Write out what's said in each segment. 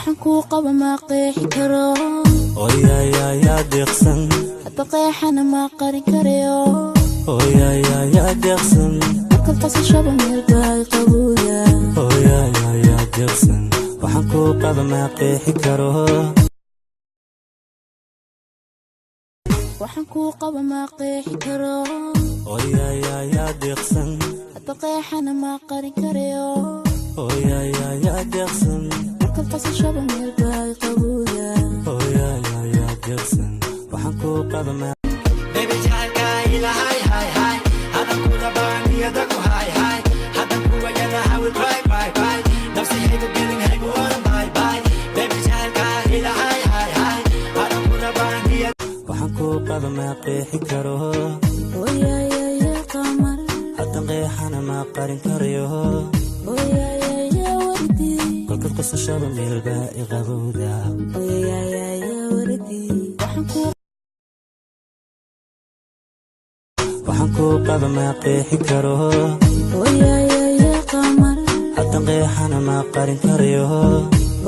Waxaan kuu qaba ma qeexi karo. Oyayayaa deeqsan. Hadda qeexana ma qarin karayo. Oyayayaa deeqsan. Markaad qosashaba meel baa i qabowda. Oyayayaa deeqsan, waxaan kuu qaba ma qeexi karo. Waxaan kuu qaba ma qeexi karo. Oyayayaa deeqsan. Hadda qeexana ma qarin karayo. Oyayayaa deeqsan. Markaad qosashaba meel baa i qabowda. Oyayayaa deeqsan, waxaan kuu qaba ma Baby, jacaylka ilahay hay hay, hadan ku rabaa niyada ku hay hay, hadan ku wayana I will cry cry cry, nafsi haygu gelin haygu oran bye bye. Baby, jacaylka ilahay hay hay, hadan ku rabaa niyada. Waxaan kuu qaba ma qeexi karo. Oyayaya qamar. Haddan qeexana ma qarin karayo. Oyayaya wardi. Kolkaad qosashaba meel baa i qabowda. Oyayaya wardi, waxaan kuu Waxaan kuu qaba ma qeexi karo. Oyayaya qamar. Haddan qeexana ma qarin karayo.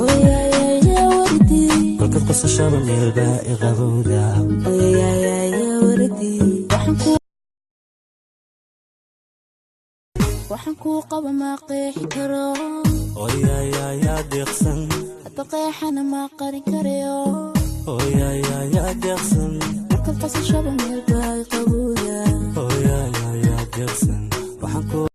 Oyayaya wardi. Kolkaad qosashaba meel baa i qabowda. Oyayaya wardi, waxaan kuu qaba ma qeexi karo. Oyayayaa deeqsan. Hadda qeexana ma qarin karayo. Oyayayaa deeqsan. Markaad qosashaba meel baa i qabowda. Oyayayaa deeqsan, waxaan kuu